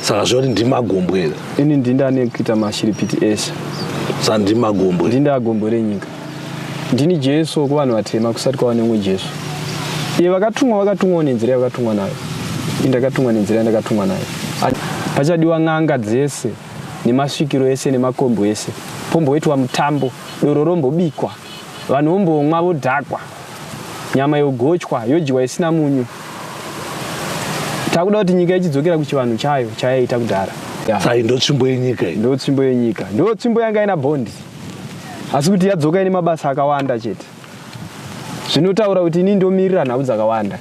Saka zvoti ndimagombwe here? Ini ndindane kuita mashiripiti ese. Saka ndimagombwe. Ndindagombwe renyika. Ndini Jesu kuvanhu vatema kusati kwava neumwe Jesu. Iye vakatumwa vakatumwawo nenzira yavakatumwa nayo. Ini ndakatumwa nenzira yandakatumwa nayo. Pachadiwa n'anga dzese nemasvikiro ese nemakombo ese. Pomboitwa mutambo, doro rombobikwa, vanhu vombomwa vodhakwa, nyama yogochwa yodyiwa isina munyu. Takuda kuti nyika ichidzokera kuchivanhu chayo chayaiita kudhara. Sai ndo tsvimbo yenyika iyi. Ndo tsvimbo yenyika. Ndo tsvimbo yanga ina bhondi. Asi kuti yadzoka ine mabasa akawanda chete. Zvinotaura kuti ini ndomirira nhau dzakawanda.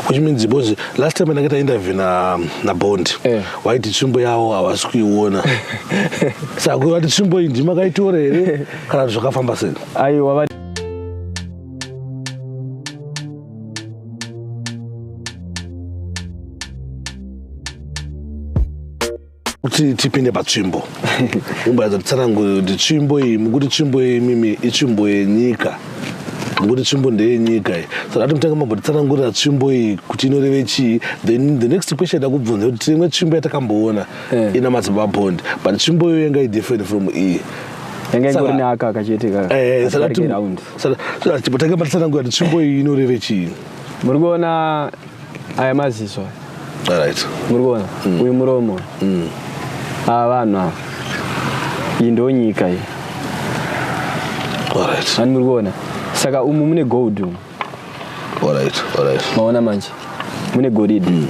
Which means because last time ndakaita interview na na Bond eh. Waiti tsvimbo yawo havasi kuiona. Saka vati tsvimbo iyi ndima kaitora here kana zvakafamba sei? Aiwa Kuti tipinde patsvimbo umbayadza titsanangure kuti tsvimbo iyi mukuti tsvimbo iyi mimi itsvimbo yenyika mukuti tsvimbo ndeyenyika iyi saka ati mutanga mambotitsanangurira tsvimbo iyi kuti inoreve chii then the next question ndakubvunza kuti tine imwe tsvimbo yatakamboona eh. ina madzibaba bond but tsvimbo iyo yanga idifferent from iyi yanga ingori neaka kachete eh, eh, saka tanga matitsanangurira kuti tsvimbo iyi inoreve chii muri kuona aya maziso right muri kuona mm. uyu muromo mm. ava vanhu ava iyi ndo nyika iyi right ani muri kuona saka umu mune gold umu right right maona manje mune goridhe mm.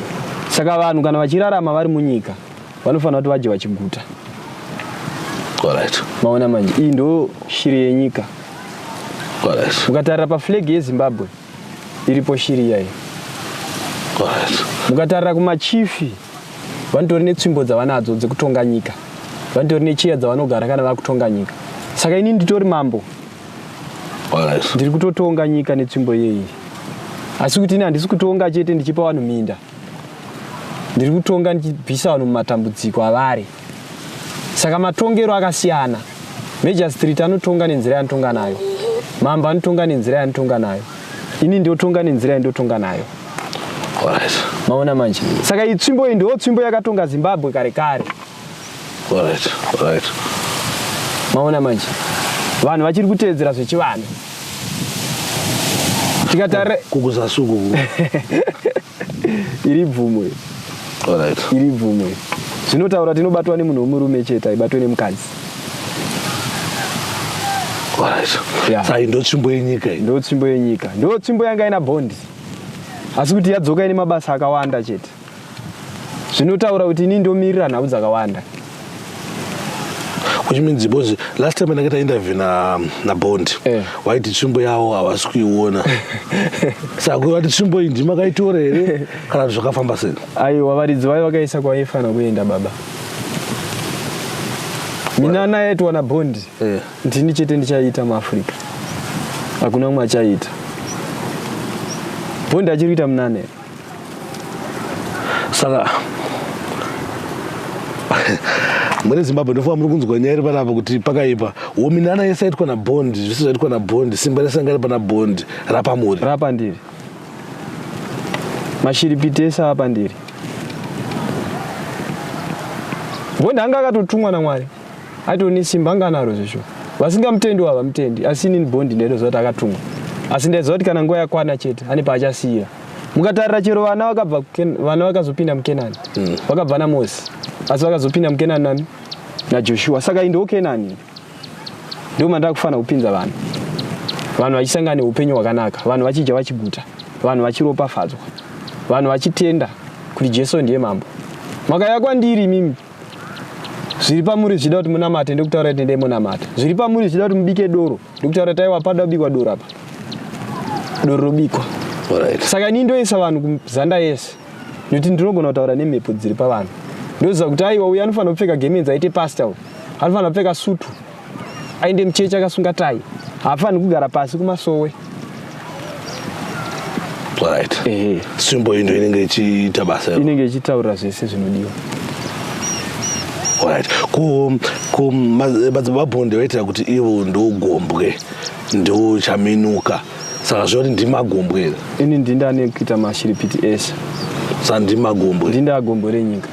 saka vanhu kana vachirarama vari munyika vanofanira kuti vadye vachiguta right maona manje iyi ndo shiri yenyika right ukatarira paflag yezimbabwe iripo shiri iyayi mukatarira kumachifi vanotori netsvimbo dzavanadzo dzekutonga nyika vanotori necheya dzavanogara kana vakutonga nyika saka ini nditori mambo ndiri kutotonga nyika netsvimbo iyeyi asi kuti ini handisi kutonga chete ndichipa vanhu minda ndiri kutonga ndichibvisa vanhu mumatambudziko avari saka matongero akasiyana major street anotonga nenzira yaanotonga nayo mambo anotonga nenzira yaanotonga nayo ini ndiotonga nenzira yandotonga nayo right. maona manje saka iyi tsvimbo iyi ndiwo tsvimbo yakatonga zimbabwe kare kare right. Right. maona manje vanhu vachiri kuteedzera zvechivanhu tikatarira kukuzasuku iri bvumo right. iri bvumo zvinotaura tinobatwa nemunhu wemurume chete aibatwe nemukadzi right. yeah. Sai ndo tsvimbo yenyika iyi ndo tsvimbo yenyika ndo tsvimbo yanga ina bhondi asi kuti yadzoka ine mabasa akawanda chete zvinotaura kuti ini ndomirira nhau dzakawanda which means because last time ndakaita interview na na Bond eh. Waiti tsvimbo yawo havasi kuiona saka vati tsvimbo iyi ndima kaitora here kana kuti zvakafamba sei aiwa varidzi vayo vakaisa kwaifanira kuenda baba minana yaitwa naBond eh. Ndini chete ndichaita muAfrica hakuna umwe achaita Bond achiri kuita munana here Saka mune Zimbabwe ndofunga muri kunzwa nyaya iri panapa kuti pakaipa wominana yese yaitwa nabond zvese zvaitwa nabond simba rese ranga ri pana bond rapamuri rapandiri mashiripiti ese apandiri bond anga akatotumwa namwari Atori nesimba anga anaro zveshuwa. Vasingamutendi havamutendi asi inini Bond ndaitoziva kuti akatumwa. Asi ndaiziva kuti kana nguva yakwana chete ane paachasiyira. Mukatarira chero vana vakabva vana vakazopinda muKenani. Mm. Vakabva naMosi. Asi vakazopinda muKenani nani? NaJoshua. Saka iyi ndiwo Kenani. Ndiwo mandava kufanira kupinza vanhu. Vanhu vachisangana neupenyu hwakanaka, vanhu vachidya vachiguta, vanhu vachiropafadzwa, vanhu vachitenda kuti Jesu ndiye mambo. Makauya kwandiri imimi Zviri pamuri zvichida kuti munamate ndokutaura kuti endai monamata. Zviri pamuri zvichida kuti mubike doro ndokutaura kuti aiwa pada kubikwa doro apa. Doro robikwa. Alright. Saka ini ndoisa vanhu kuzanda yese nekuti ndinogona kutaura nemhepo dziri pavanhu. Ndoziva kuti aiwa uyu anofanira kupfeka gemenzi aite pastor uyu. Anofanira kupfeka sutu. Aende muchechi akasunga tai. Haafaniri kugara pasi kumasowe. Alright. Ehe. Tsvimbo iyi inenge ichiita basa. Inenge ichitaura zvese zvinodiwa. Alright. Ku ku madzibaba Bonde vaitira kuti ivo ndogombwe ndochaminuka. Saka zvoti ndimagombwe here? Ini ndindane kuita mashiripiti ese. Sandima gombo. Ndini ndagombo renyika.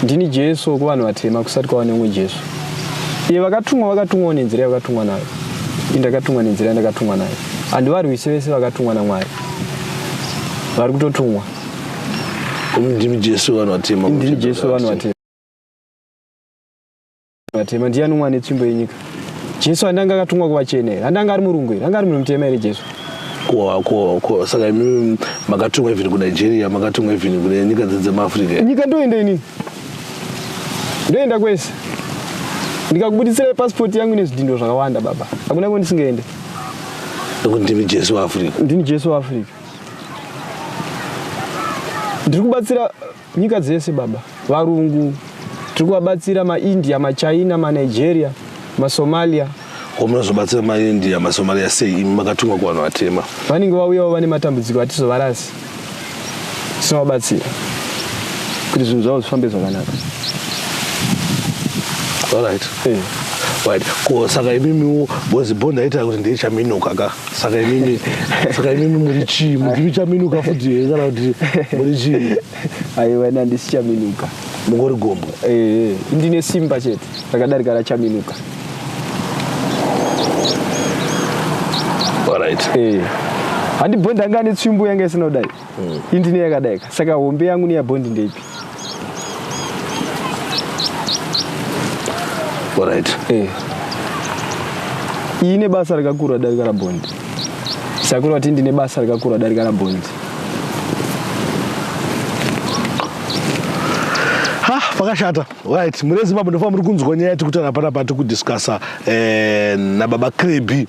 Ndini Jesu kuvanhu vatema kusati kwava neumwe Jesu. Iye vakatumwa vakatumwawo nenzira yavakatumwa nayo. Ini ndakatumwa nenzira yandakatumwa nayo. Handivarwisi vese vakatumwa naMwari. Vari kutotumwa. Ndimi Jesu vanhu vatema. Ndini Jesu vanhu vatema. Vatema ndiani umwe ane tsvimbo yenyika? Jesu andanga akatumwa kuvachena here? Andanga ari murungu here? Anga ari munhu mutema here Jesu? Ko saka imi makatumwa even kuNigeria, makatumwa even kune nyika dzemuAfrica. Nyika ndoenda inini. Ndoenda kwese. Ndikakubudisirai passport yangu ine zvidhindo zvakawanda baba. Hakuna kwandisingaende. Nekuti ndimi Jesu waAfrica. Ndini Jesu waAfrica. Ndiri kubatsira nyika dzese baba. Varungu tiri kuvabatsira, maIndia, maChina, maNigeria, maSomalia. Ko munozobatsira maIndia, maSomalia sei imi makatumwa kuvanhu vatema? Vanenge vauyawo vane matambudziko atizovarasi. Tinovabatsira kuti zvinhu zvavo zvifambe zvakanaka. Alright. Right. Ko saka imimiwo bozi bond aita kuti ndechaminuka ka. Saka imimi saka imimi muri chii? Muri chaminuka futi here kana kuti muri chii? Aiwa, ini handisi chaminuka. Mungori gombo. Eh, ndine simba chete rakadarika rachaminuka. Alright. Handi bhondi anga ane tsvimbo yanga isina kudai. Indine yakadaika. Saka hombe yangu neyabhondi ndeipi? Alright. Iyi ine basa rakakura darika rabhondi. Saka kureva kuti ndine basa rakakura darika rabhondi. Ha, pakashata. Right, mune Zimbabwe ndofanira muri kunzwa nyaya yatiri kutaura panapa tiri kudiscussa nababa Krebi.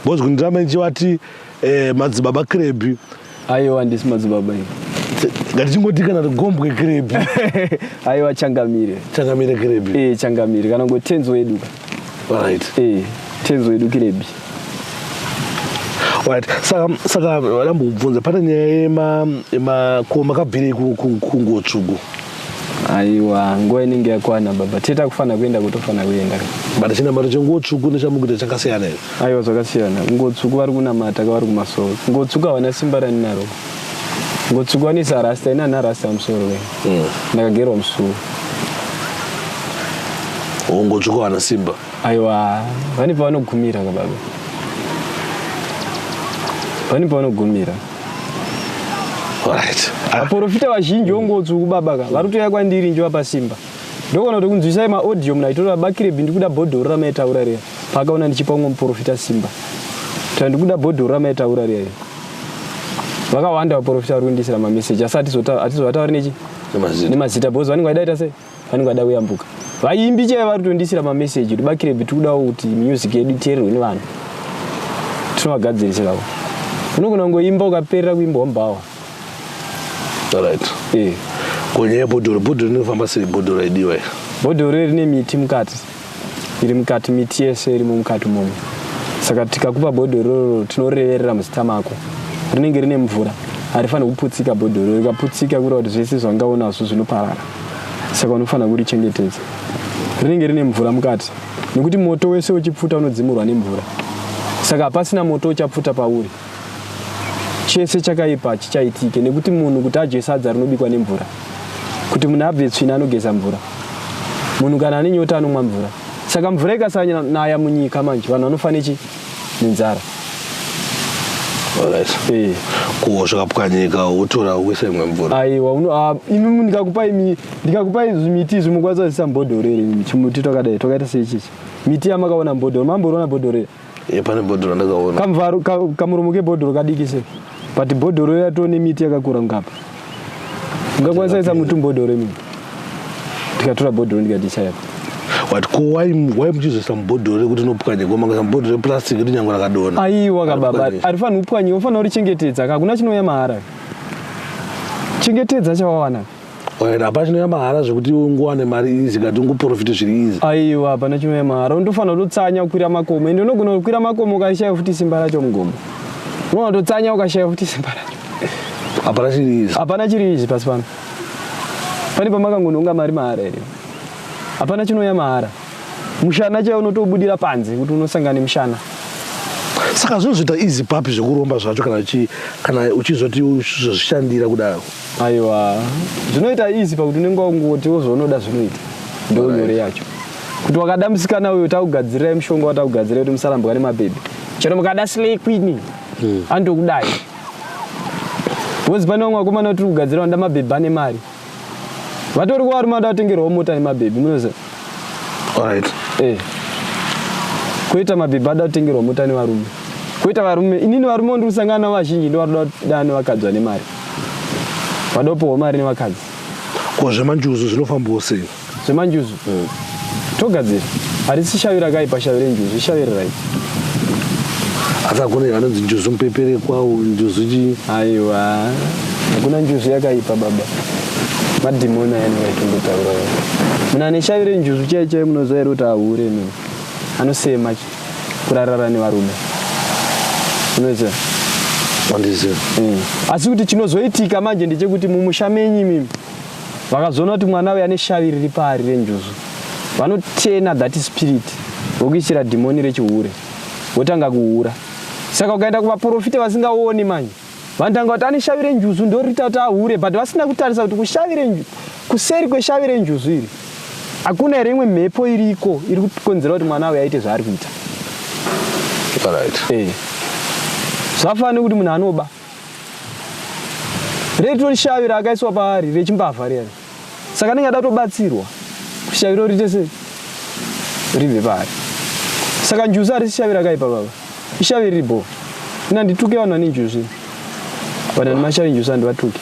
Because kundiramba ndichivati madzibaba Krebi. Aiwa, handisi madzibaba ini. Ngatichingoti kana gombwe Krebi. Aiwa, changamire. Changamire Krebi. Changamire kana ngoti tenzi wedu. Alright. Tenzi wedu Krebi. Right. Saka ndambobvunza pane nyaya yema yema ko makabvirei kunguo tsvuku? Aiwa, nguva inenge yakwana baba. Teta kufanira kuenda kutofana kuenda. But chinamato chenguo tsvuku nechamukuita chakasiyana here? Aiwa, zvakasiyana. Nguo tsvuku vari kunamata kavari kumasoro. Nguo tsvuku havana simba raninaro. Nguo tsvuku vanoisa rasta, ini handina rasta musoro we. Ndakagerwa musoro. Nguo tsvuku havana simba. Aiwa, vane pavanogumira ka baba. Vane pavanogumira. Alright. Vaprofita vazhinji venguo tsvuku baba ka vari kutouya kwandiri njovapa simba. Ndogona kuti kunzwisai maaudio munhu aitora bakirebhi ndikuda bhodhoro ramaitaura riya. Paakaona ndichipa umwe muprofita simba. Kuti ndikuda bhodhoro ramaitaura riya. Vakawanda vaprofita vari kundisira mameseji asi hatizovatauri nechi Nemazita. Nemazita because vanenge vaida ita sei? Vanenge vaida kuyambuka. Vaimbi chaivo vari kutondisira mameseji kuti bakirebhi tikudawo kuti music yedu iteererwe nevanhu. Tinovagadzirisirawo. Unogona kungoimba ukaperera kuimba wambawa. Alright. Ko nyaya yebhodhoro, bhodhoro rinofamba sei bhodhoro raidiwa iri? Bhodhoro rine miti mukati. Iri mukati miti yese irimo mukati momo. Saka tikakupa bhodhoro iroro tinoreverera muzita mako. Rinenge rine mvura. Harifaniri kuputsika bhodhoro. Rikaputsika kureva kuti zvese zvanga unazvo zvinoparara. Saka unofanira kurichengetedza. Rinenge rine mvura mukati. Nekuti moto wese uchipfuta unodzimurwa nemvura. Saka hapasina moto uchapfuta pauri. Chese chakaipa chichaitike nekuti munhu kuti adye sadza rinobikwa nemvura. Kuti munhu abve tsvina anogeza mvura. Munhu kana ane nyota anomwa mvura. Saka mvura ikasanaya munyika manje vanhu vanofa nechi nenzara. Alright. Ko zvakapwanyika wotora woisa imwe mvura. Aiwa, imi ndikakupai zvimiti izvi mukwanisa kuisa mubhodhoro here imi? Chimuti twakadai twakaita seichichi. Miti yamakaona mubhodhoro, mamboona bhodhoro here? Pane bhodhoro ndakaona. Kamvaro, kamuromo kebhodhoro kadiki sei. But bhodhoro yatoo nemiti yakakura ngapa. Ungakwanisa kuisa muti mubhodhoro imi? Ndikatora bhodhoro ndikati apa. Wati ko wai muchizoisa mubhodhoro rekuti inopwanyika makaisa mubhodhoro replastic kuti nyangwe rakadonha. Aiwa ka baba, Haripwanyiki. harifaniri kupwanyika, unofanira kurichengetedza ka, hakuna chinouya mahara. Chengetedza chawawana. Alright, hapana chinouya mahara zvekuti ungowane mari easy kati ungoprofite zviri easy. Aiwa, hapana chinouya mahara, unotofanira kutotsanya kukwira makomo, ende unogona kukwira makomo ukashaya futi simba racho mugomo. Unogona kutotsanya ukashaya futi simba racho. Hapana chiri easy. Hapana chiri easy pasi pano. Pane pamakangononga mari mahara here? Hapana chinouya mahara. Mushana chaiwo unotobudira panze kuti unosangana nemushana. Saka zvinozoita easy papi zvekuromba zvacho kana chi Kana uchizoti uchizozvishandira kudaro? Aiwa, zvinoita easy pakuti unenge wangotiwo zvaunoda zvinoita. Ndo nyore yacho. Kuti wakada musikana uyo, takugadzirirai mushonga watakugadzirirai kuti musarambwa nemabhebhi. Chero mukada slay queen, andokudai. Because pane vamwe vakomana vatiri kugadzira vanoda mabhebhi ane mari. Vatori kuvarume vanoda kutengerwawo mota nemabhebhi, munoziva. Koita mabhebhi ada kutengerwa mota nevarume. Koita varume, inini varume vandiri kusangana navo vazhinji ndo varikuda kudana nevakadzi vane mari. Vada kupiwa mari nevakadzi. Ko zvemanjuzu zvinofambawo sei? Zvemanjuzu togadzira. Harisi shavi rakaipa shavi renjuzu, ishavi reright. Asi hakuna anonzi njuzu mupeperekwa, njuzu chii? Aiwa, hakuna njuzu yakaipa baba. Madhimoni aya anenge achitongotaura. Munhu ane shavi renjuzu chaiyo chaiyo munoziva here kuti ahure imimi? Anosema kurarara nevarume. Unoziva? Handizivi. Asi kuti chinozoitika manje ndechekuti mumusha menyu imimi vakazoona kuti mwana uyu ane shavi riri paari renjuzu, vanotena that spirit vokuisira dhimoni rechihure, wotanga kuhura. Saka ukaenda kuvaprofita vasingaoni manje, vanotanga kuti ane shavi renjuzu ndorita kuti ahure, but vasina kutarisa kuti kushavi renjuzu, kuseri kweshavi renjuzu iri hakuna here imwe mhepo iriko iri kukonzera kuti mwana uyu aite zvaari kuita. Zvafanana nekuti munhu anoba retori shavi raakaiswa paari rechimbavha riyani, saka anenge ada kutobatsirwa kuti shavi ro riite sei, ribve paari. Saka njuzu harisi shavi rakaipa baba, ishavi riri bho. Ina handituke vanhu vane njuzu, vanhu vane mashavi njuzu handivatuki.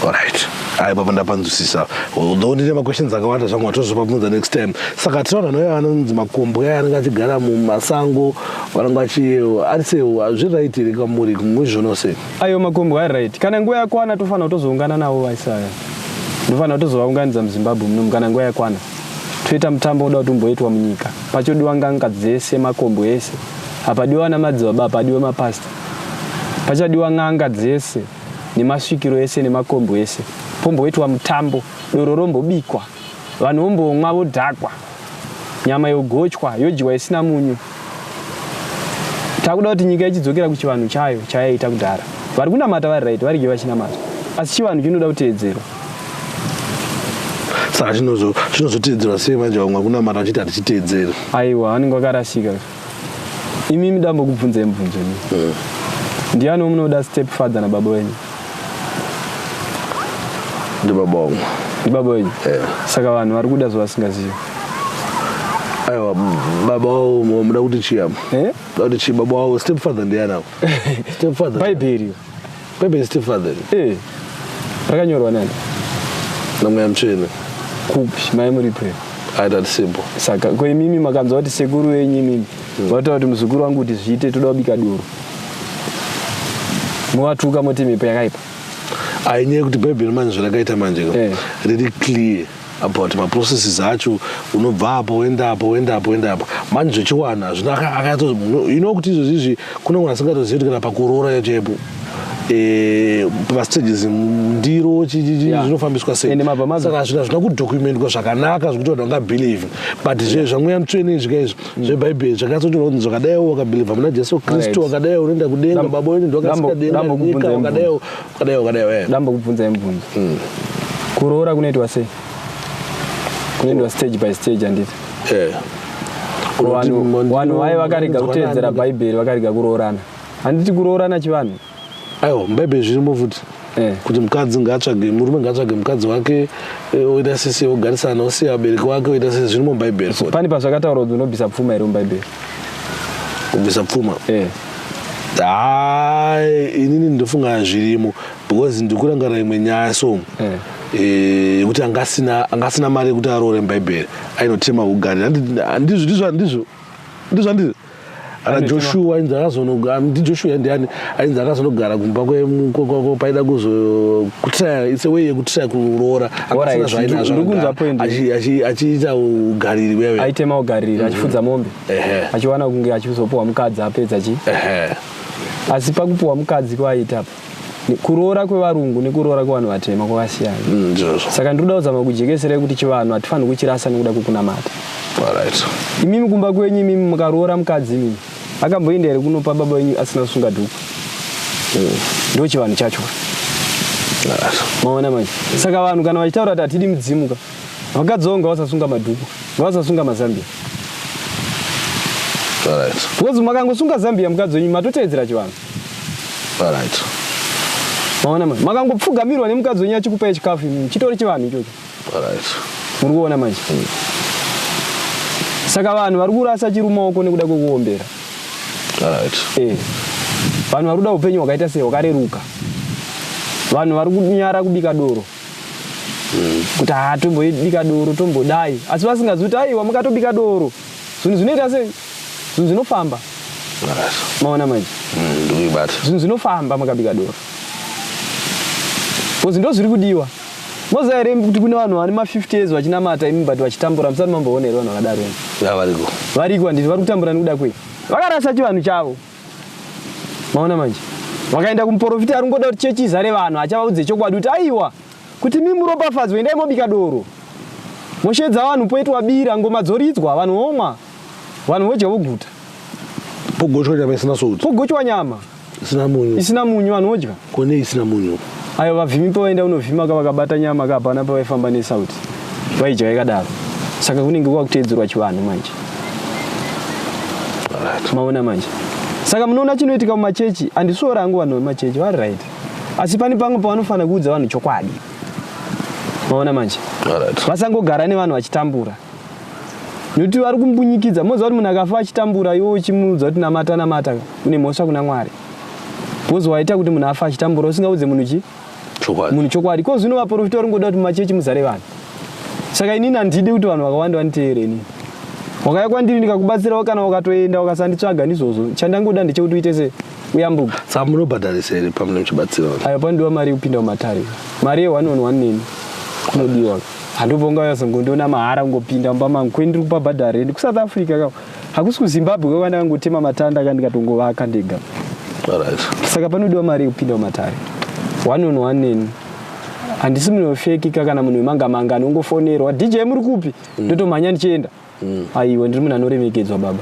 Alright, ai baba, ndapanzwisisa. Although ndine maquestions akawanda zvangu, atozopabvunza next time. Saka tinoona vanhu vaya vanonzi makombwe aya anenge achigara mumasango, vanenge vachi ari sei, zviri right here kamuri muzvionawo sei? Ayo makombwe ari right. Kana nguva yakwana tofanira kutozoungana navo vaisaya. Ndofanira kutozovaunganidza muZimbabwe munomu kana nguva yakwana. Toita mutambo unoda kuti umboitwa munyika. Pachodiwa nganga dzese, makombwe ese. Hapadiwa vana madzibaba, hapadiwe mapastor. Pachadiwa n'anga dzese nemasvikiro ese nemakombwe ese. Pomboitwa mutambo, doro rombobikwa, vanhu vombomwa vodhakwa, nyama yogochwa, yodyiwa isina munyu. Takuda kuti nyika ichidzokera kuchivanhu chayo chayaiita kudhara. Vari kunamata vari right, varige vachinamata. Asi chivanhu chinoda kuteedzerwa. Saka chinozoteedzerwa sei manje vamwe kunamata vachiti hatichiteedzeri? Aiwa, vanenge vakarasika. Imimi dambokubvunzai mubvunzo imi. Ndiani wamunoda, step father nababa wenyu? Ndibaba wangu. Ndibaba wenyu? Saka vanhu vari kuda zvavasingazivi. Aiwa, baba wavo muda kuti chii apa? Eh? Muda kuti chii? Baba wavo step father ndiani apa? Step father. Bhaibheri. Bhaibheri step father. Rakanyorwa nani? NaMweya Mutsvene. Kupi? Mai muripo here? Aita simple. Saka ko imimi makanzwa kuti sekuru venyu imimi vataura kuti muzukuru wangu kuti zviite toda kubika doro, movatuka moti mhepo yakaipa? Ainyaya yekuti bhaibheri manje zvarakaita manje ka riri clear about maprocesses acho. Unobva apo, woenda apo, woenda apo, woenda apo. Manje zvechiwana hazvina akatso you know kuti izvozvi izvi kune munhu asingatozivi kuti kana pakuroora yacho ipo pamastages, ndiro zvinofambiswa sei. Ende mabva Saka hazvina kudocumentwa zvakanaka zvekuti vanhu vangabelieve, but zvamweya mutsvene izvi kaizvi zvebhaibheri zvakatsotorwa kuti zvakadaiwo wakabelieva muna Jesu Kristu, wakadai unoenda kudenga, baba wenyu ndowakasika denga dambo nyika, kubvunza wakadaiwo, wakadaiwo, wakadaiwo. Dambo kubvunzai mubvunzo. Kuroora kunoitwa sei? Kunoendwa stage by stage, handiti? Vanhu vaye vakarega kuteedzera bhaibheri, vakarega kuroorana, handiti? Kuroorana chivanhu. Aiwa, mubhaibheri zvirimo futi kuti mukadzi ngaatsvage murume, ngaatsvage mukadzi wake, oita sese, ogarisana, osiya vabereki wake, oita sese. Zvirimo mubhaibheri futi. Pane pazvakataura kuti unobvisa pfuma here mubhaibheri? Kubvisa pfuma? Eh. Hai, inini ndofunga zvirimo because ndikurangarira imwe nyaya so yekuti angasina mari yekuti aroore mubhaibheri ainotema ugariri. Handizvo, ndizvo, handizvo, ndizvo, handizvo. Ana Joshua ainzi akazonogara, ndiJoshua ndiani ainzi akazonogara kumba paida kuzo kutraya, it's a way yekutraya kuroora akasina zvainazvo. Ndiri kunzwa point. Achiita ugariri wewe. Aitema ugariri achifudza mombe, achiwana kunge achizopuwa mukadzi apedza chi asi pakupuwa mukadzi kwaaita apa, kuroora kwevarungu nekuroora kwevanhu vatema kwakasiyana. Ndizvozvo. Saka ndiri kuda kuzama kujekeserei kuti chivanhu hatifaniri kuchirasa nekuda kwekunamata. Imimi kumba kwenyu imimi mukaroora mukadzi, imimi akamboenda here kunopa baba venyu asina kusunga dhuku? Ndo chivanhu chacho. Maona manje. Saka vanhu kana vachitaura kuti hatidi mudzimu ka, vakadzi vavo ngavasasunga madhuku, ngavasasunga mazambia. Because makangosunga zambia mukadzi wenyu matoteedzera chivanhu. Maona manje. Makangopfugamirwa nemukadzi wenyu achikupai chikafu imimi, chitori chivanhu ichocho. Muri kuona manje. Saka vanhu vari kurasa chirumaoko nekuda kwekuombera. Vanhu vari kuda upenyu hwakaita sei, hwakareruka. Vanhu vari kunyara kubika doro. Kuti haa tombobika doro tombodai, asi vasingazivi kuti aiwa mukatobika doro zvinhu zvinoita sei, zvinhu zvinofamba. Maona manje. Ndikuibata. Zvinhu zvinofamba mukabika doro, because ndo zviri kudiwa. Moziva here kuti kune vanhu vane ma 50 years vachinamata imi but vachitambura? Musati mamboona here vanhu vakadaro? Ya, variko. Variko, handiti? Vari kutambura nekuda kwei? Vakarasa chivanhu chavo. Maona manje, vakaenda kumuprofita ari kungoda kuti chechi izare vanhu, achavaudze chokwadi kuti aiwa, kuti mi muropafadzwe, endai mobika doro, moshedza vanhu, poitwa bira, ngoma dzoridzwa, vanhu vomwa, vanhu vodya voguta. Pogochwa nyama isina salt. Pogochwa nyama isina munyu. Isina munyu, vanhu vodya. Kone isina munyu. Ayo vavhimi pavaenda kunovhima ka, vakabata nyama ka, hapana pavaifamba nesauti, vaidya yakadaro. Saka kunenge kwakuteedzerwa chivanhu manje. Maona manje. Saka munoona chinoitika mumachechi, handisvora hangu vanhu vemachechi, vari right, asi pane pamwe pavanofanira kuudza vanhu chokwadi. Maona manje. Vasangogara nevanhu vachitambura, nekuti vari kumbunyikidza. Moziva kuti munhu akafa achitambura, iwe uchimuudza kuti namata namata, une mhosva kuna Mwari, because waita kuti munhu afa achitambura usingaudze munhu chi Chokwadi. Munhu chokwadi. Ko zvino vaprofita vari kungoda kuti mumachechi muzare vanhu. Saka inini handidi kuti vanhu vakawanda vanditeere. Inini wakauya kwandiri ndikakubatsirawo, kana ukatoenda ukasanditsvaga, ndizvozvo. Chandangoda ndechekuti uite se uyambuka. Saka munobhadharisa here pamune muchibatsira vanhu? Ayo, panodiwa mari yekupinda mumatare, mari ye one on one neni kunodiwa. Handobva ungayazongondiona mahara kungopinda mumba mangu kweni ndiri kupa bhadhara rendi kuSouth Africa ka, hakusi kuZimbabwe kwava ndakangotema matanda ka ndikatongovaka ndega. Saka panodiwa mari yekupinda mumatare one on one neni. Handisi munhu wefake ka, kana munhu wemanga manga anongofonerwa, "DJ, muri kupi?" Ndotomhanya ndichienda. Aiwa, ndiri munhu anoremekedzwa, baba.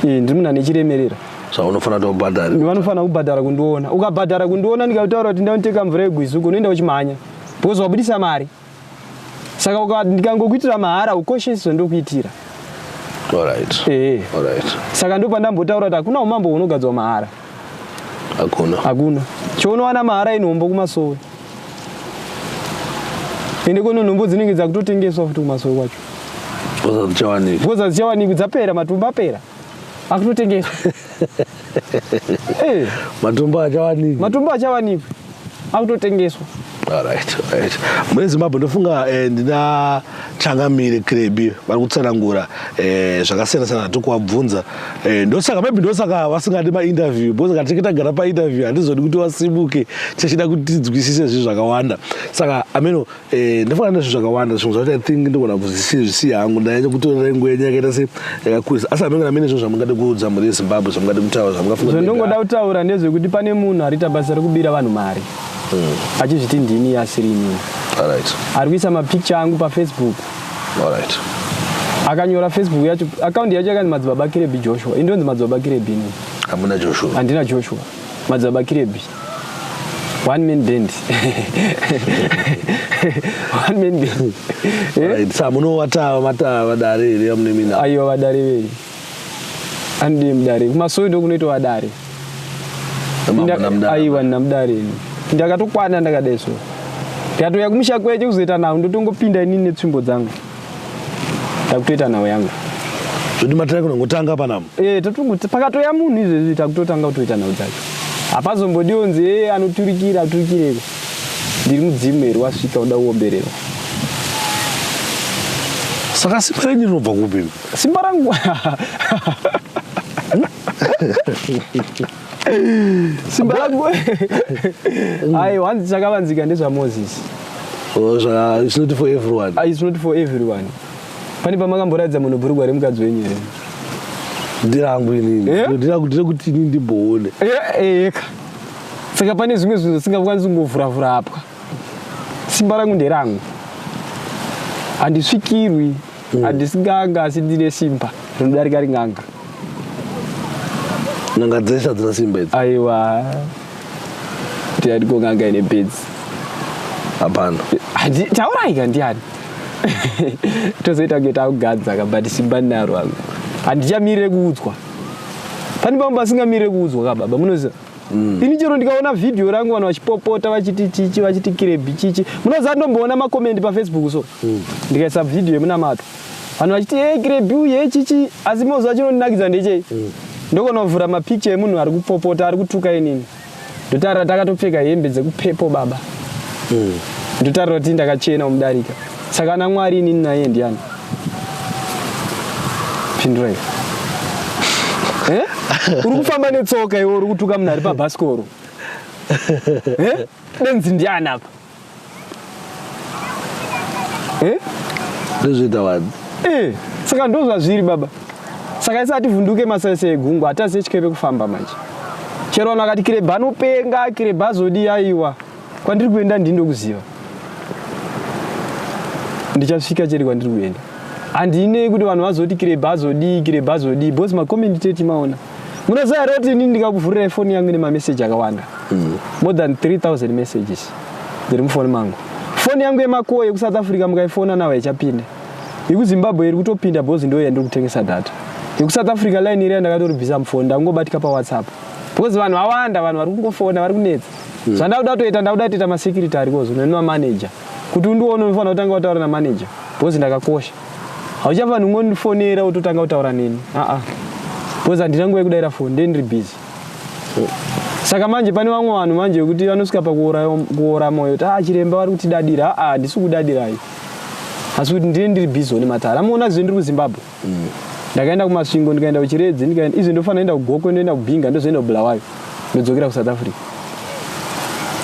Ndiri munhu ane chiremerera. Saka unofanira kutobhadhara. Vanofanira kubhadhara kundiona. Ukabhadhara kundiona, ndikataura kuti ndaunoteka mvura yegwizi uko, unoenda uchimhanya because wabudisa mari. Saka ndikangokuitira mahara, ukoshesi zvandokuitira. Saka ndo pandambotaura kuti hakuna umambo hunogadzwa mahara. Hakuna. Hakuna. Chaunowana mahara inhombo kumasowe. Ende kono nhombo dzinenge dzakutotengeswa futi kumasowe kwacho. Because hadzichawanikwi. Because hadzichawanikwi, dzapera, matumbu apera, akutotengeswa. Matombo achawanikwi. Matumbu achawanikwi, akutotengeswa. Alright, right. Mune Zimbabwe, ndofunga ndina Changamire Krebi vari kutsanangura zvakasiyana siyana tokuvabvunza. Ndosaka maybe ndosaka vasingadi mainterview, because kana tinge tagara painterview handizodi kuti vasimuke, tichida kuti tinzwisise zvinhu zvakawanda. Saka ameno ndofunga nezvinhu zvakawanda, zvimwe zvacho I think ndogona kuzvisiya hangu, ndanyanya kutorera nguva yenyu yakaita se yakakurisa. Asi hameno kana mine zvinhu zvamungade kuudza mhuri yeZimbabwe, zvamungade kutaura, zvamungafunga. Zvandongoda kutaura ndezvekuti pane munhu ariita basa rekubira vanhu mari achizviti ndini, asiri inini. Ari kuisa mapicture angu paFacebook. Akanyora Facebook yacho, akaunti yacho yakanzi Madzibaba Kirebi Joshua. Indonzi Madzibaba Kirebi inini. Hamuna Joshua. Handina Joshua. Madzibaba Kirebi, one man band, one man band. Eh? Alright, sa munovata mata vadare here yamune mina? Aiwa, vadare vei? Andii mudare. Kumasowe ndo kunoitwa vadare. Hamuna mudare. Aiwa, ndina mudare ini. Ndakatokwana ndakadai so, ndikatouya kumusha kweche kuzoita nhau, ndotongopinda inini netsvimbo dzangu, ndakutoita nhau yangu. Zvoti matare kunongotanga panamo. Eh, totongo pakatoya munhu izvezvi, takutotanga kutoita nhau dzacho. Hapazombodiwo nzi e anoturikira aturikireko. Ndiri mudzimu here wasvika uda kuombererwa? Saka simba renyu rinobva kupi? Simba rangu, simba rangu, aiwa, hanzi chakavanzika ndezvaMozisi. Oh, it's not for everyone. Ah, it's not for everyone. Pane pamakamboratidza munhu bhurugwa remukadzi wenyu here? Ndirangu inini. Eh? Ndire kuti inini ndimboone. Eka saka pane zvimwe zvinhu zvisingakwanisi kungovhuravhura apwa. Simba rangu nderangu, handisvikirwi. Handisi n'anga, asi ndine simba rinodarika ring'anga. N'anga dzese hadzina simba idzi. Aiwa. Ndiani ko n'anga ine bedzi? Hapana. Taurai ka ndiani? Tozoita kunge takugadza ka but simba ndinaro hangu. Handichamirire kuudzwa. Pane pamwe pasingamirire kuudzwa ka baba munoziva. Mm. Ini chero ndikaona vhidhiyo rangu vanhu vachipopota vachiti chichi vachiti kirebhi chichi. Munoziva ndomboona makomendi paFacebook so. Mm. Ndikaisa vhidhiyo yemunamato. Vanhu vachiti hey kirebhi uye chichi asi moziva chinondinakidza ndechei? Mm. Ndokonovhura mapicture emunhu ari kupopota ari kutuka inini. Ndotarira takatopfeka hembe dzekupepo baba. Mm. Ndotarira kuti ndakachena umudarika. Saka ana Mwari inini naye ndiani? Pindurai. Eh? Uri kufamba netsoka iwe uri kutuka munhu ari pabhasikoro. Eh? Benzi ndiani apa? Eh? Ndozvoita vanhu. Eh, saka ndozvazviri baba. Saka isu hativhunduke masese egungwa, hatazive chikepe kufamba manje. Chero vanhu vakati kirebha anopenga, kirebha azodii aiwa. Kwandiri kuenda ndini ndokuziva. Ndichasvika chete kwandiri kuenda. Handinei kuti vanhu vazoti kirebha azodii, kirebha azodii, because makomenti tete maona. Munoziva here kuti inini ndikakuvhurirai foni yangu ine mameseji akawanda? Mm. More than 3000 messages dziri mufoni mangu. Foni yangu yemakowo yekuSouth Africa mukaifona nawo haichapinda. YekuZimbabwe iri kutopinda because ndiyo yandiri kutengesa data. YekuSouth Africa line iriya ndakatoribvisa mufoni ndakungobatika paWhatsApp. Because vanhu vawanda, vanhu vari kungofona vari kunetsa. Mm. Zvandakuda kutoita ndakuda kutoita masecurity ariko zvino nemamanager. Kuti undione unofanira kutanga wataura namanager because ndakakosha. Hauchafaniri kungondifonera wototanga kutaura neni. Aa. Because handina nguva yekudaira foni, ndee ndiri busy. Saka manje pane vamwe vanhu manje vekuti vanosvika pakuora moyo kuti ah chiremba vari kutidadira. Aa handisi kudadirai. Asi kuti ndine ndiri busy nematare. Amuona zve ndiri kuZimbabwe. Mm. Ndakaenda kuMasvingo, ndikaenda kuChiredzi, ndikaenda izvi ndofanira kuenda kuGokwe, ndoenda kuBinga, ndozoenda kuBulawayo. Ndodzokera kuSouth Africa.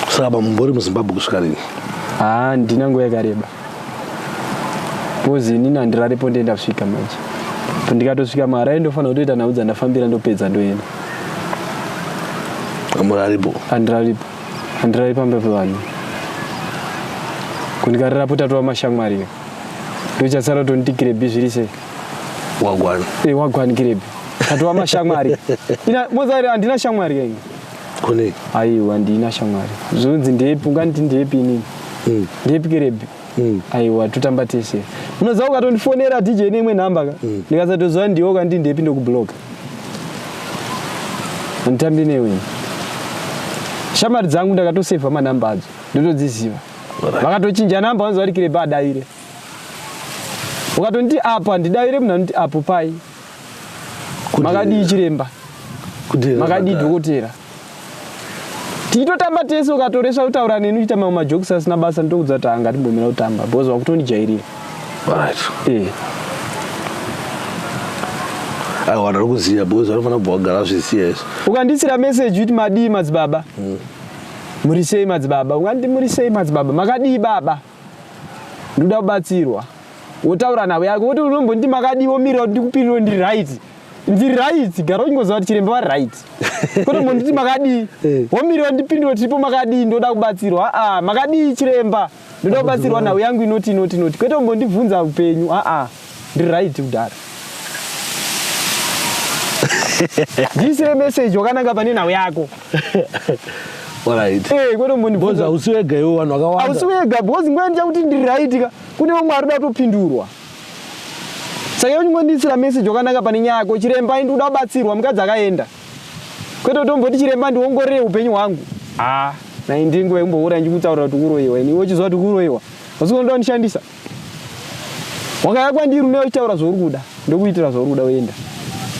Saka pamumbori muZimbabwe kusvika rini? Ah, ndina nguva yakareba. Because inini handirarepo ndoenda kusvika manje. Ndikatosvika muHarare ndofanira kutoita nhau dzandafambira ndopedza ndoenda. Hamuraripo? Handiraripo. Handirari pamba pevanhu. Kundikarirapo tatova mashamwari. Ndochasara kutonditi kirebhi zviri sei? Wagwani. Eh, wagwani kirebhi. Tatova mashamwari. Ina mozari handina shamwari kaini. Kune? Aiwa handina shamwari. Zvonzi ndepi unganditi ndepi inini? Mm. Ndepi kirebhi? Mm. Aiwa totamba tese. Unoziva ukatondifonera DJ neimwe nhamba ka? Mm. Ndikasatoziva ndiwe ukanditi ndepi ndokubloka. Handitambi newe. Shamwari dzangu ndakatosevha manhamba adzo. Ndotodziziva. Vakatochinja namba vanzi vari kirebha adaire. Ukatonditi apo handidavire munhu anoti apo pai. Makadii chiremba? Makadii dhokotera? Tichitotamba tese ukatoresva kutaura neni uchiita mamwe majokes asina basa ndokudza kuti anga timbomira kutamba because wakutondijairira. Right. Eh. Aiwa vanhu vari kuziva because vanofanira kubva vagara zvisiya izvi. Ukandisira message kuti madii madzibaba? Mm. Muri sei madzibaba? Unganditi muri sei madzibaba? Makadii baba? Ndoda kubatsirwa. Wotaura navo yako woti unombonditi makadii womirira kuti ndikupindure ndiri right. Ndiri right, gara uchingoziva kuti chiremba vari right. Kwete mbonditi makadii. Eh. Womirira ndipindure tiripo makadii ndoda kubatsirwa. Aa, makadii chiremba? Ndoda kubatsirwa nhau yangu inoti inoti inoti. Kwete umbondibvunza upenyu. Aa, ndiri right kudhara. Ndiisire message wakananga pane nhau yako. Alright. Eh, kwete umbondibvunza. Because hausi wega iwe vanhu vakawanda. Hausi wega because nguva ndichakuti ndiri right ka. Kune vamwe vari kuda kutopindurwa. Saka iwe uchingondiisira message wakananga pane nyaya yako chiremba ini ndikuda kubatsirwa mukadzi akaenda. Kwete kutomboti chiremba ndiongorere upenyu hwangu. Ah, nai ndiri nguva yekumboura ndichikutaurira kuti kuroiwa ini iwe uchiziva kuti kuroiwa. Hausi kuona ndishandisa. Wakauya kwandiri unouya uchitaura zvauri kuda ndokuitira zvauri kuda woenda.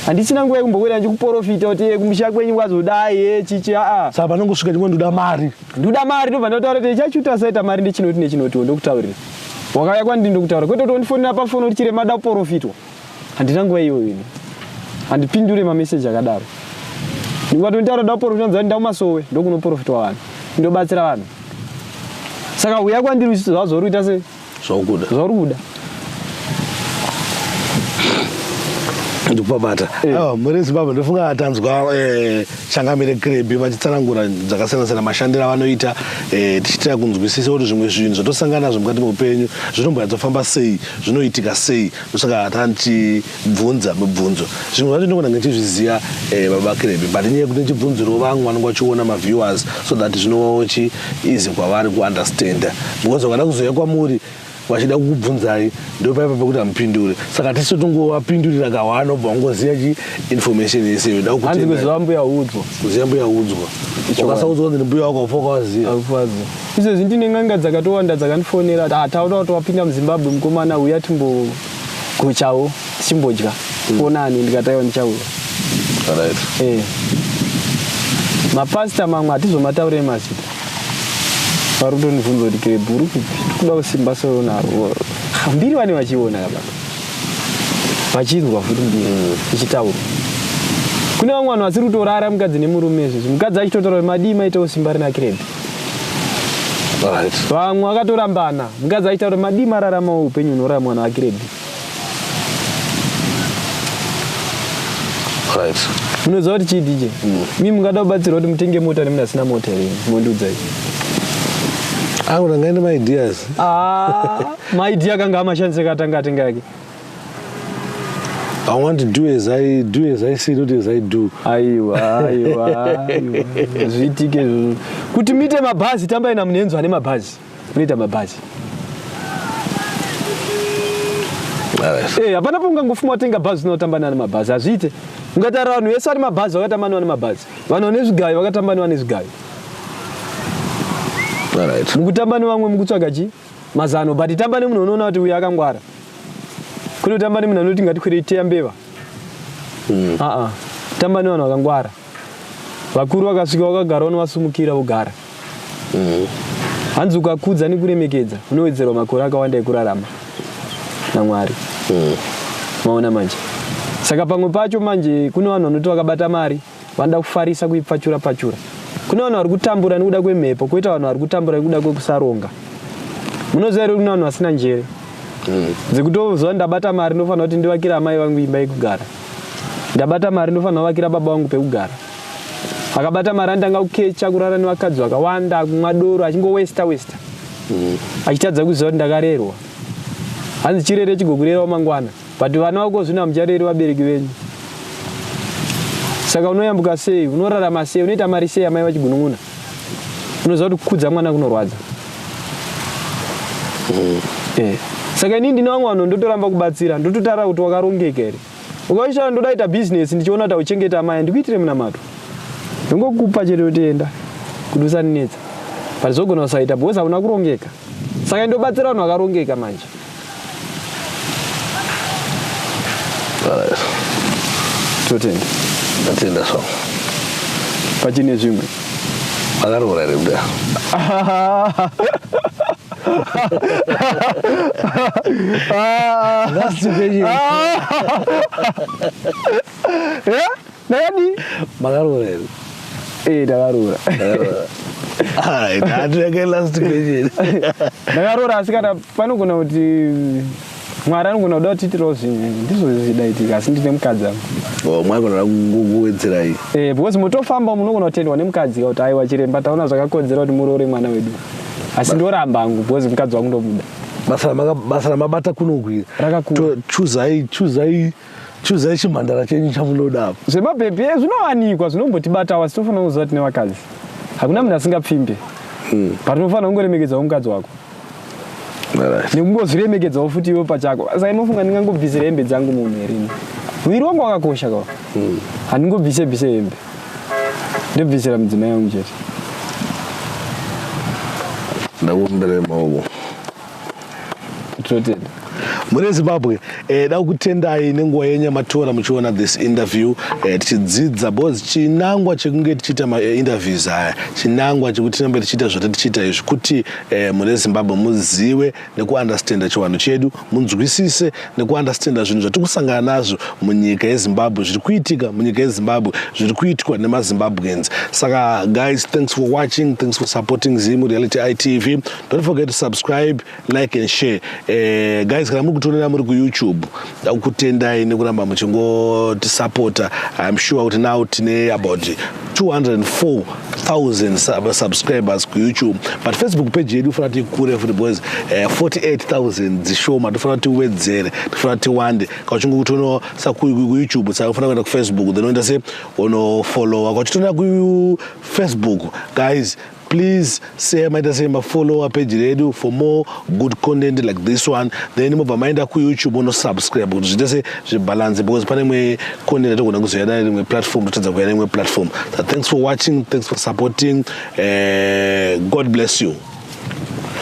Handisina nguva yekumbokuita ndichikuporofita kuti eh, kumusha kwenyu kwazodai eh, chichi aa. Saka panongosvika chimwe ndoda mari. Ndoda mari ndobva ndataura kuti chachuta saita mari ndechinoti nechinoti ndokutaurira. Wakauya kwandiri ndokutaura kwete kuti wandifonera pafoni kuti chiremba da kuporofitwa. Handina nguva iyoyo ini. Handipindure mameseji akadaro. Ndikatonditaura da kuporofitwa nzani ndakumasowe ndokunoporofitwa vanhu. Ndobatsira vanhu. Saka uya kwandiri uchiti zvauri kuita sei? Zvauri kuda. Zvauri kuda. Ndikupabata. Eh. Aiwa, muri Zimbabwe ndofunga tanzwa Changamire Krebi vachitsanangura dzakasiyana siyana mashandiro avanoita, tichitira kunzwisisa kuti zvimwe zvinhu zvatosangana nazvo mukati meupenyu zvinomboyatsofamba sei, zvinoitika sei. Ndosaka tanichibvunza mibvunzo. Zvimwe zvacho ndinogona kunge ndichizviziva, baba Krebi, but inyaya yekuti ndichibvunzirawo vamwe vanenge vachiona maviewers so that zvinovawo chi easy kwavari kuunderstanda, because vakada kuzouya kwamuri vachida kukubvunzai ndopaipa pekuti hamupindure, saka tisi tongovapindurira kahwana obva wangoziva chi information yese iyo. Hanzi Kutenda. Kuziva mbuya udzwa. Kuziva mbuya udzwa. Ukasaudzwa kunzi mbuya wako ufa ukawaziva. Akufadzo. Izvezvi ndine n'anga dzakatowanda dzakandifonera kuti, "Ah, taura kuti wapinda muZimbabwe mukomana, uya timbogochawo tichimbodya fonani." Ndikati, "Aiwa, ndichauya." Mapasita mamwe hatizomataurei mazita, vari kutondibvunza kuti, "Kirebhu uri kupi? Tikuda kusimba seunarwo." Mbiri vane vachiona kababa, vachinzwa futi mbiri ichitaurwa. Kune vamwe vanhu vasiri kutorara, mukadzi nemurume. Izvezvi mukadzi achitotaura kuti, "Madii maitawo simba rina Kirebhi?" Vamwe vakatorambana, mukadzi achitaura kuti, "Madii mararamawo upenyu hunoraramwa naVaKirebhi?" Munoziva kuti chii, DJ? Mi mungada kubatsirwa kuti mutenge mota nemunhu asina mota here? Mondiudza izvi. Aona ngaine maideas. Ah, maidea akanga amashandise katanga atenga yake. I want to do as I do, as I say, not as I do. Aiwa, aiwa, aiwa, zviitike izvozvo kuti muite mabhazi. Tambai namunhenzo ane mabhazi, munoita mabhazi. Hapana paungangofuma watenga bhazi usina kutamba neane mabhazi, hazviite. Ungatarira vanhu vese vane mabhazi vakatamba nevane mabhazi, vanhu vane zvigayo vakatamba nevane zvigayo. Mukutamba nevamwe mukutsvaga chi mazano, but tamba nemunhu unoona kuti uyu akangwara, kune kutamba nemunhu anoti, "Ngatikwirei teya mbeva." Aa, tamba nevanhu vakangwara, vakuru vakasvika vakagara, unovasumukira vogara. Hanzi ukakudza nekuremekedza unowedzerwa makore akawanda ekurarama naMwari. Maona manje? Saka pamwe pacho manje kune vanhu vanoti vakabata mari vanoda kufarisa, kuipfachura pfachura. Kune vanhu vari kutambura nekuda kwemhepo, kwoita vanhu vari kutambura nekuda kwekusaronga. Munoziva here, kune vanhu vasina njere dzekutoziva, "Ndabata mari, ndofanira kuti ndivakire amai vangu imba yekugara. Ndabata mari, ndofanira kuvakira baba vangu pekugara." Akabata mari anotanga kukecha, kurara nevakadzi vakawanda, kumwa doro, achingowesta westa, achitadza kuziva kuti ndakarerwa. Hanzi chirere chigokurerawo mangwana, but vana vako zvino hamuchareri vabereki venyu. Saka unoyambuka sei? Unorarama sei? Unoita mari sei amai vachigunun'una? Unoziva kuti kukudza mwana kunorwadza. Saka inini ndine vamwe vanhu ndotoramba kubatsira, ndototaura kuti, "Wakarongeka here?" Ukaisha ndoda kuita bhizinesi, ndichiona kuti auchengeta amai, ndikuitire munamato, ndingokupa chete kuti enda, kuti usaninetsa. But zogona kusaita because hauna kurongeka. Saka ndobatsira vanhu vakarongeka manje. Totenda. Ndatenda so. Pachine zvimwe? Makaroora here kuda? Last question. Ndakadii? Makaroora here? Eh, ndakaroora. Alright, hatireke last question. Ndakaroora, asi kana panogona kuti Mwari anogona kuda kutiitirawo zvimwe, ndizvo zvidaitika, asi ndine mukadzi angu. Oh, mwari kunoda kuwedzerai. Eh, because mutofamba munogona kutendwa nemukadzi kuti, "Aiwa chiremba, taona zvakakodzera kuti muroore mwana wedu." Asi ndoramba hangu because mukadzi wangu ndomuda. Basa ramabata kunokwira. Rakakura. Chuzai, chuzai, chuzai chimhandara chenyu chamunoda apa. Zvemabhebhi zvinowanikwa, zvinombotibatawo, asi tofanira kuziva tine vakadzi. Hakuna munhu asingapfimbe, but unofanira kungoremekedzawo mukadzi wako nekungozviremekedzawo futi iwe pachako. Saka inofunga ndingangobvisira hembe dzangu munhu here ini? Muviri wangu wakakosha kawa. Handingobvise bvise hembe, ndobvisira mudzimai wangu chete. Ndakuomberai maoko. Tinotenda. Mune Zimbabwe, da kukutendai nenguva yenyu yamatora muchiona this interview, tichidzidza, because chinangwa chekunge tichiita mainterviews aya, chinangwa chekuti tirambe tichiita zvati tichiita izvi, kuti mune Zimbabwe muzive nekuunderstanda chivanhu chedu, munzwisise nekuunderstanda zvinhu zvatiri kusangana nazvo munyika yeZimbabwe, zviri kuitika munyika yeZimbabwe, zviri kuitwa nemaZimbabweans. Saka guys, thanks for watching, thanks for supporting Zimu Reality ITV. Don't forget to subscribe, like and share. Guys, kana muri kutonera muri kuYouTube, ndakutendai nekuramba muchingotisapota. I'm sure kuti now tine about 204,000 subscribers kuYouTube, but Facebook page yedu ifanira kuti ikure futi because 48,000 dzishoma. Tofanira kuti tiwedzere, tofanira kuti tiwande. Kana uchingokutonawo kuYouTube, saka ufanira kuenda kuFacebook, then oenda se unofollowa. Kana uchitonera kuFacebook, guys, please say maita sei mafollowa page redu for more good content like this one. Then mobva maenda kuYouTube, unosubscribe kuti zviite se zvibalance, because pane imwe content yatogona kuzoya rimwe platform, totadza kuya neimwe platform. So thanks for watching, thanks for supporting. God bless you.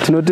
Tinote.